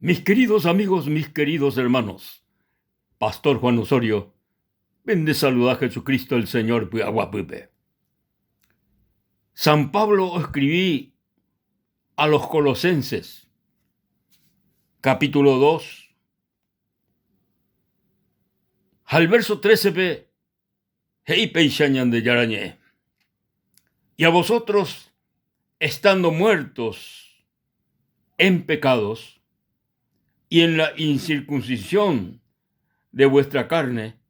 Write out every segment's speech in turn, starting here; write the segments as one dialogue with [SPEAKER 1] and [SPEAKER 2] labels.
[SPEAKER 1] Mis queridos amigos, mis queridos hermanos, Pastor Juan Osorio, pende saluda Jesucristo el Señor py'aguapýpe. San Pablo oescribi a los Colosenses, capítulo 2, ha el verso 13-pe he'i péicha Ñandejára Ñe'ẽ, Y a vosotros, estando muertos en pecados y en la incircuncisión de vuestra carne,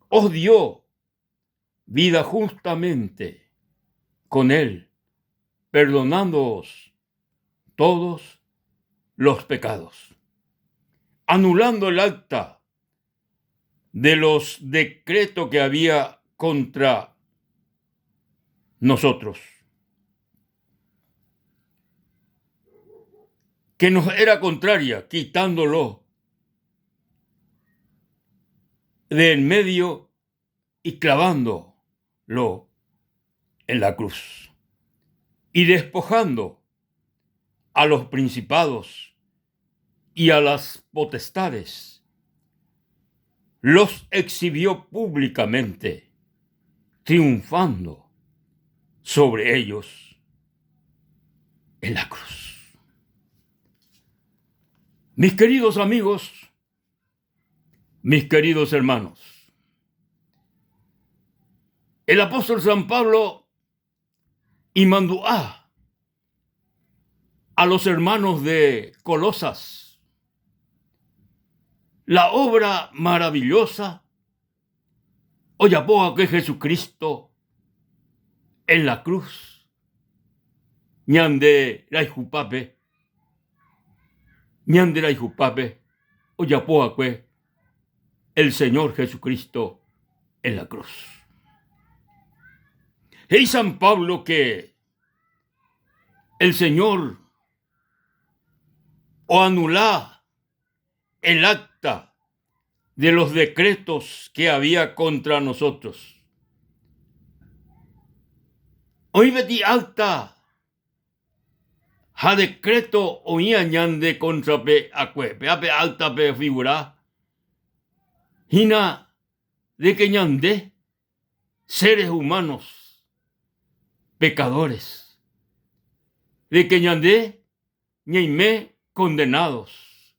[SPEAKER 1] os dio vida justamente con él, perdonándoos todos los pecados, anulando el acta de los decretos que había contra nosotros, que nos era contraria, quitándolo de en medio y clavándolo en la cruz, y despojando a los principados y a las potestades, los exhibió públicamente, triunfando sobre ellos en la cruz. Mis queridos amigos, mis queridos hermanos, el apóstol San Pablo imandu'a a los hermanos de Colosas la obra maravillosa ojapóva'ekue Jesucristo en la cruz ñande rayhupápe, ñande rayhupápe ojapova'ekue el Señor Jesucristo en la cruz. He'i San Pablo que el Señor oanula el acta de los decretos que había contra nosotros. Oĩ peteĩ acta ha decreto oĩva ñande cóntrape akue. Péva pe acta-pe ofigura hína de que ñande seres humanos pecadores, de que ñande ñaime condenados,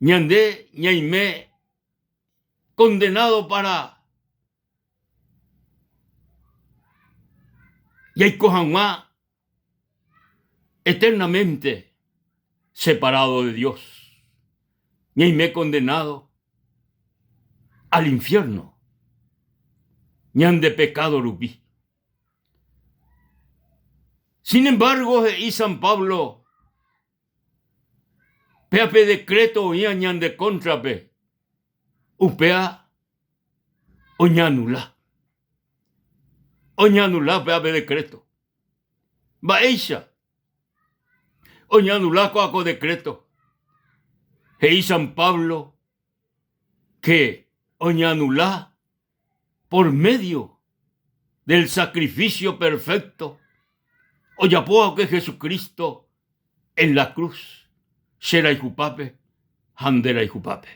[SPEAKER 1] ñande ñaime condenado para jaiko hag̃ua eternamente separado de Dios, ñaime condenado al infierno ñande pecado rupi. Sin embargo, he'i San Pablo, Péa pe decreto oĩva ñande cóntrape, upéva oñeanula. Oñeanula péa pe decreto. Mba'éicha oñeanula ko'ã ko decreto? He'i San Pablo que oñeanula por medio del sacrificio perfecto ojapóva'ekue Jesucristo en la cruz che rayhupápe ha nde rayhupápe.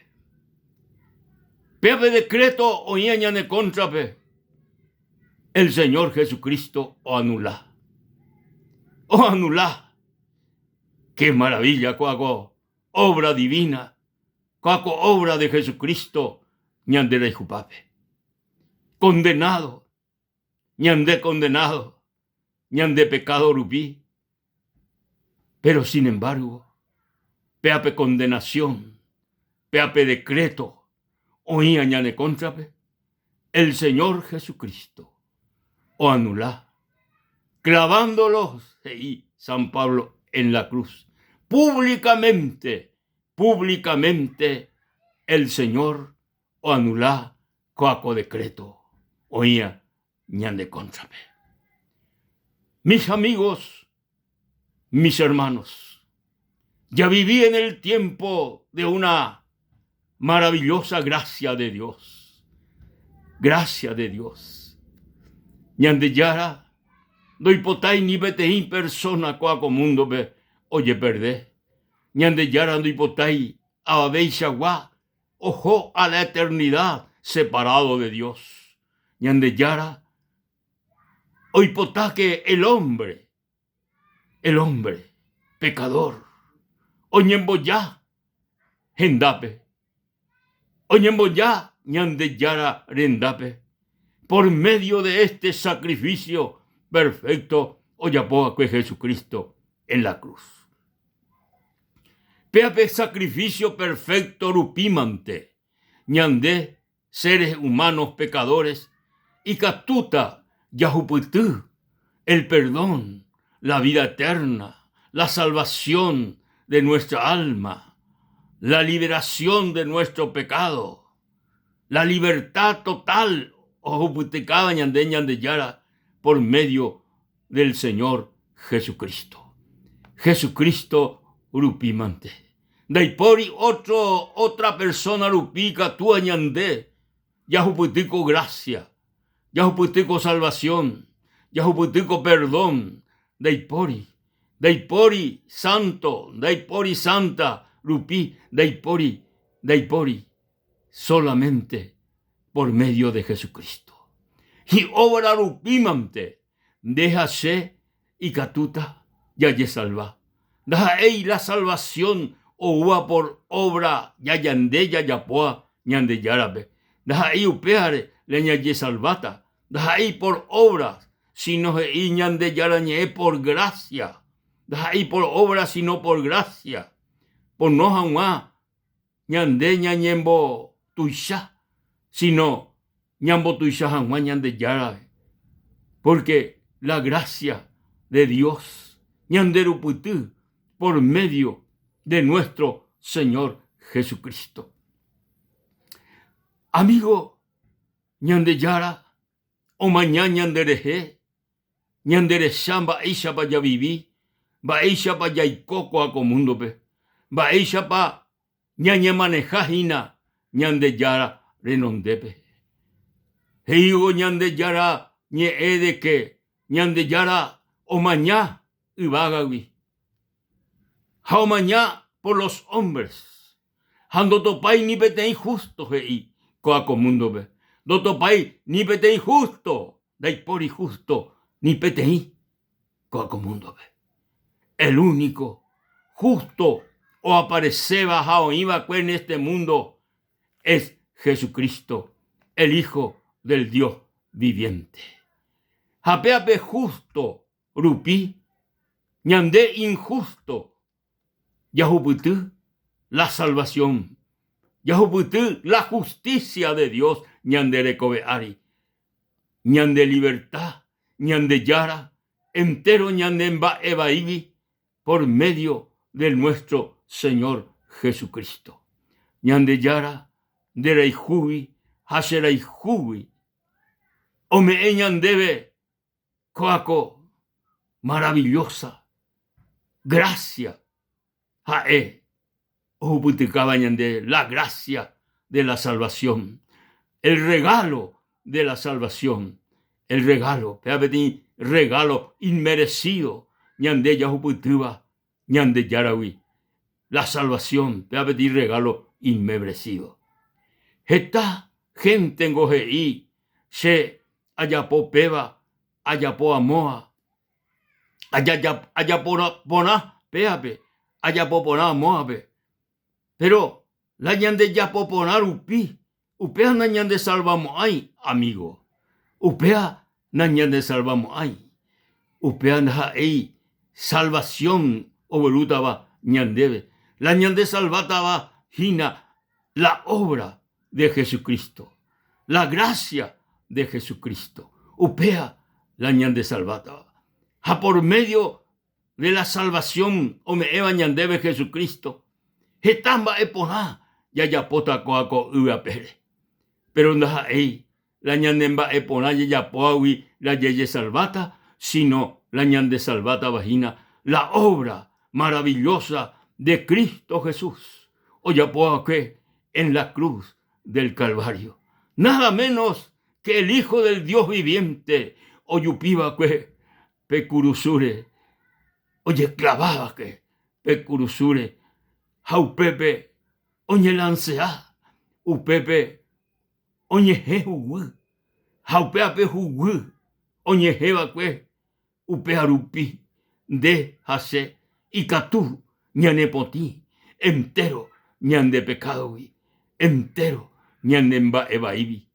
[SPEAKER 1] Péva pe decreto oĩva ñane cóntrape, el Señor Jesucristo oanula. Oanula. Qué maravilla ko'ã ko obra divina Kóa ko obra de Jesucristo ñande rayhupápe. Condenado, ñande condenado, ñande pecado rupi, pero sin embargo, péa pe condenación, péa pe decreto oĩva ñane cóntrape, el Señor Jesucristo oanula, clavándolos, he'i San Pablo, en la cruz, públicamente Públicamente el Señor oanula ko'a ko decreto oĩva ñande cóntrape. Mis amigos, mis hermanos, ya viví en el tiempo de una maravillosa gracia de Dios. Gracia de Dios. Ñandejára ndoipotái ni peteĩ persona ko'a ko múndope ojeperde. Ñandejára ndoipotái avaveichagua oho a la eternidad separado de Dios. Ñandejára oipota que el hombre, el hombre pecador, oñemboja hendápe, oñemboja Ñandejára rendápe por medio de este sacrificio perfecto ojapova'ekue Jesucristo en la cruz. Péa pe sacrificio perfecto rupímante ñande seres humanos pecadores ikatúta jahupyty el perdón, la vida eterna, la salvación de nuestra alma, la liberación de nuestro pecado, la libertad total ohupytykáva ñande Ñandejára por medio del Señor Jesucristo. Jesucristo rupímante. Ndaipóri otro, otra persona rupi ikatúva ñande jahupyty ko gracia, jahupyty ko salvación, jahupyty ko perdón. Ndaipóri, ndaipóri santo, ndaipóri santa rupi, ndaipóri, ndaipóri solamente por medio de Jesucristo. Hi'óbra rupímante nde ha che ikatúta jajesalva. Ndaha'éi la salvación oúva por obra jajande jajapóva Ñandejárape. Ndaha'éi upévare la ñajesalváta, ndaha'éi por obra, sino he'i Ñandejára ñe'ẽ por gracia. Ndaha'éi por obra, sino por gracia. Pono hag̃ua ñande ñañembotuicha, sino ñambotuicha hag̃ua Ñandejárape, pórke la grásia de Dios ñanderupyty por médio de nuestro Señor Jesucristo. Amigo, Ñandejára omaña ñanderehe, ñanderecha mba'éichapa javivi, mba'éichapa jaiko ko'a ko múndope, mba'éichapa ñañemaneha hína Ñandejára renondépe. He'ívo Ñandejára ñe'ẽ de que Ñandejára omaña yvágagui ha omaña por los hombres ha ndotopái ni peteĩ justo he'i kóa ko múndope, ndotopái ni peteĩ justo, ndaipóri justo ni peteĩ kóa ko múndope. El único justo oapareséva ha oĩva'ekue en este mundo es Jesucristo, el Hijo del Dios viviente. Ha péa pe justo rupi ñande injusto jahupyty la salvación, jahupyty la justicia de Dios ñande rekove ári, ñande libertad, Ñandejára entero ñane mba'e vaígui por medio de nuestro Señor Jesucristo. Ñandejára nderayhúgui ha cherayhúgui ome'ẽ ñandéve Kóa ko maravillosa gracia ha'e ohupytykáva ñande la gracia de la salvación, el regalo de la salvación, el regalo, péva peteĩ regalo inmerecido ñande jahupytýva Ñandejáragui, la salvación, péva peteĩ regalo inmerecido. Heta héntengo he'i che ajapo péva, ajapo amóva, ajapo porã pévape, ajapo porã amóvape. Péro la ñandejapo porã rupi, upéva nañandesalvamo'ãi, amigo. Upéva nañandesalvamo'ãi. Upéva ndaha'éi salvasión oguerútava ñandéve. La ñandesalvátava hína la obra de Jesucristo, la gracia de Jesucristo, upéva la ñandesalvátava. Ha por medio de la salvación ome'ẽva ñandéve Jesucristo, heta mba'e porã jajapóta kóa ko yvy apére. Péro ndaha'éi la ñane mba'e porã jajapóvagui la jajesalváta, sino la ñandesalvátava hína la obra maravillosa de Cristo Jesús ojapova'ekue en la cruz del Calvario. Nada menos que el Hijo del Dios viviente ojupiva'ekue pe kurusúre, ojeklavava'ekue pe kurusúre. Ha upépe oñelansea, upépe oñehẽ huguy, ha upévape huguy oñehẽ va'ekue upéva rupi nde ha che ikatu ñanepotĩ entéro ñande pekádogui, entéro ñane mba'e vaígui.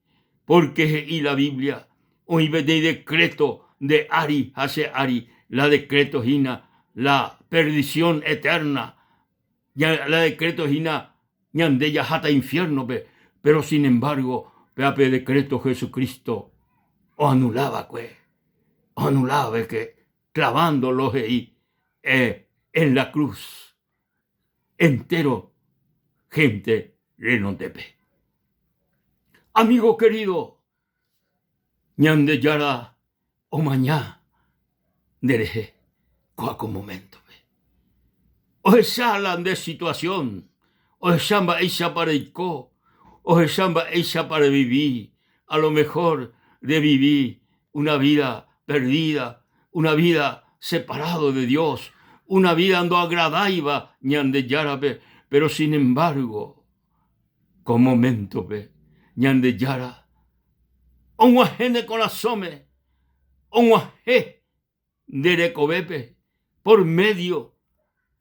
[SPEAKER 1] Pórke he'i la Biblia oĩ peteĩ dekréto nde ári ha che ári, la dekréto hína la perdisión etérna, la dekréto hína ñande jaháta infiérnope, péro sin embargo péva pe dekréto Jesucristo oanula va'ekue, oanula va'ekue clavándolo he'i en la cruz entéro hénte renondépe. Amigo querido, Ñandejára omaña nderehe ko'ã ko moméntope. Ohecha la nde situasión, ohecha mba'éichapa reiko, ohecha mba'éichapa revivi, a lo mejor revivi una vida perdida, una vida separado de Dios, una vida ndoagradáiva Ñandejárape, pero sin embargo, ko moméntope Ñandejára og̃uahẽ ne korasõme, og̃uahẽ nde rekovépe por medio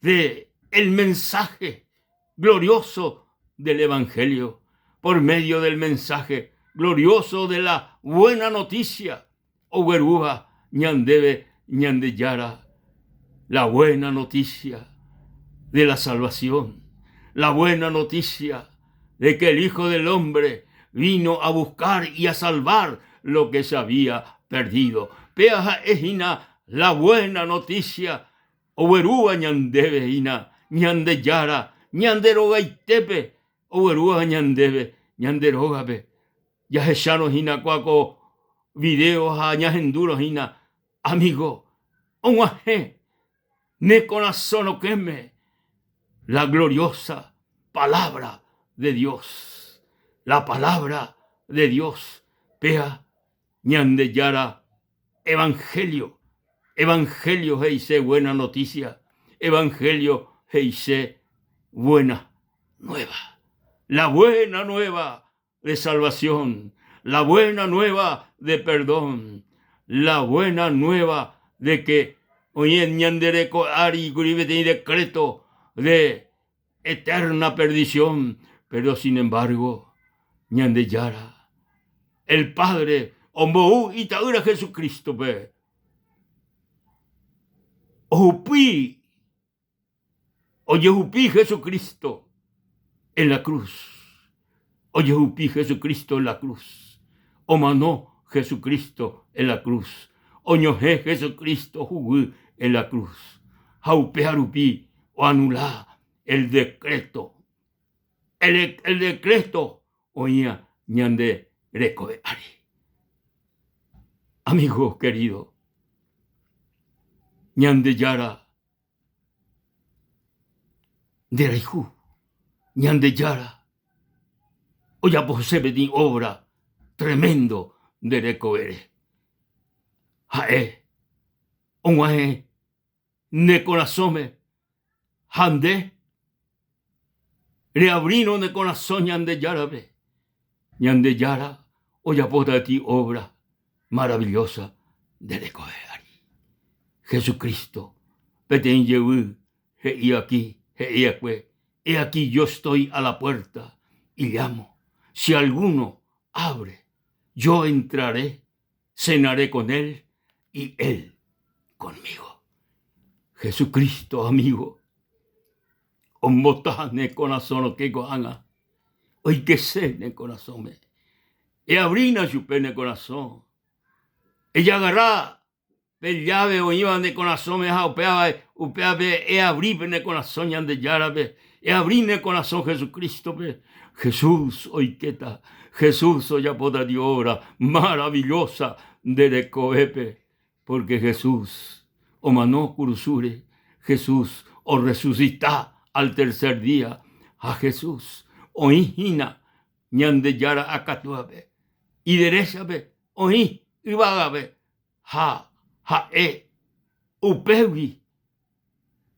[SPEAKER 1] de el mensaje glorioso del Evangelio, por medio del mensaje glorioso de la buena noticia oguerúva ñandéve Ñandejára, la buena noticia de la salvación, la buena noticia de que el Hijo del Hombre vino a buscar y a salvar lo que se había perdido. Péa ha'e hína la buena noticia oguerúva ñandéve hína Ñandejára ñande rogaitépe, oguerúva ñandéve ñande rógape. Jahechárõ hína kua ko video ha ñahendúrõ hína, amigo, og̃uahẽ ne korasõ rokẽme la gloriosa palabra de Dios, la palabra de Dios, péa Ñandejára evangelio, evangelio he'ise buena noticia, evangelio he'ise buena nueva, la buena nueva de salvación, la buena nueva de perdón, la buena nueva de que oĩ ñande reko ári kuri peteĩ decreto de eterna perdición, pero sin embargo Ñandejára, el Padre ombou Ita'ýra Jesucristo-pe ohupi Ojehupi Jesucristo en la cruz. Ojehupi Jesucristo en la cruz. Omano Jesucristo en la cruz. Oñohẽ Jesucristo huguy en la cruz. Ha upéva rupi oanula el decreto. El, el decreto oĩva ñande rekove ári. Amigo querido, Ñandejára Nderayhu, Ñandejára, ojapose peteĩ obra tremendo nde rekovére. Ha'e og̃uahẽ ne korasõme ha nde reabrírõ ne korasõ Ñandejárape, Ñandejára ojapóta peteĩ obra maravillosa nde rekove ári. Jesucristo peteĩ jevy he'i aki, he'i akue, He aquí yo estoy a la puerta y llamo, si alguno abre, yo entraré, cenaré con él y él conmigo. Jesucristo, amigo, ombota ne korasõ rokẽ ko'ág̃a, oikese ne korasõme. Eavrína chupe ne korasõ, ejagarra pe lláve oĩva ne korasõme ha upéva upévape eavri pe ne korasõ Ñandejárape, eavri ne korasõ Jesucrístope. Jesús oikéta, Jesús ojapóta obra maravillosa nde rekovépe, pórke Jesús omano kurusúre, Jesús orresusita al tercer día ha Jesús oĩ hína Ñandejára akatúape, ideréchape oĩ yvágape ha ha'e upégui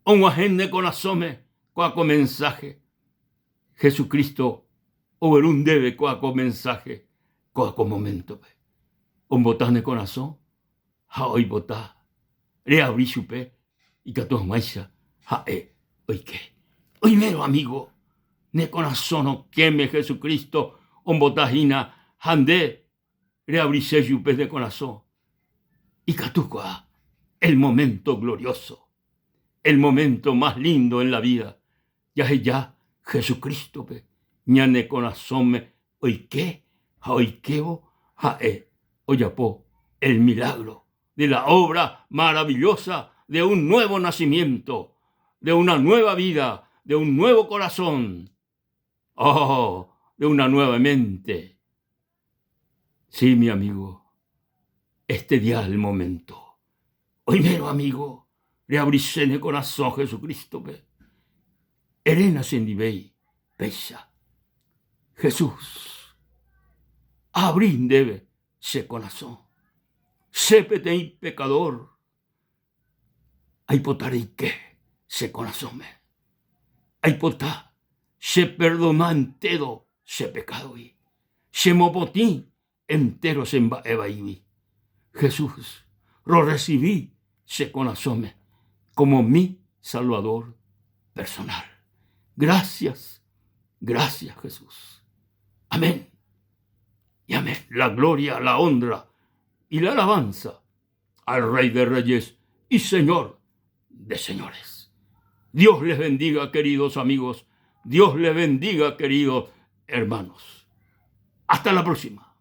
[SPEAKER 1] og̃uahẽ ne korasõme. kóa ko mensaje. Jesucristo ogueru ndéve kóa ko mensaje kóa ko momento-pe. Ombota ne korasõ ha oipota reavri chupe ikatu hag̃uáicha ha'e oike. Oimérõ amigo, ne korasõ rokẽme Jesucristo ombota hína ha nde reavrise chupe ne korasõ, ikatu kuaa el momento glorioso, el momento más lindo en la vida Jaheja Jesucristo-pe ñane korasõme oike ha oikévo ha'e ojapo el milagro de la obra maravillosa de un nuevo nacimiento, de una nueva vida, de un nuevo corazón, oh, de una nueva mente. Sí, mi amigo, este día el momento. Oimérõ amigo, reavrise ne korasõ Jesucristo-pe, eréna chendivéi péicha, Jesús, aavri ndéve che korasõ, che peteĩ pekadór, aipota reike che korasõme, aipota cheperdona entéro che pekádogui, chemopotĩ Entéro che mba'e vaígui. Jesús, rorresivi che korasõme como mi Salvador personal. Gracias, gracias Jesús. Amén y amén. La gloria, la honra y la alabanza al Rey de Reyes y Señor de Señores. Dios les bendiga, queridos amigos. Dios les bendiga, queridos hermanos. Hasta la próxima.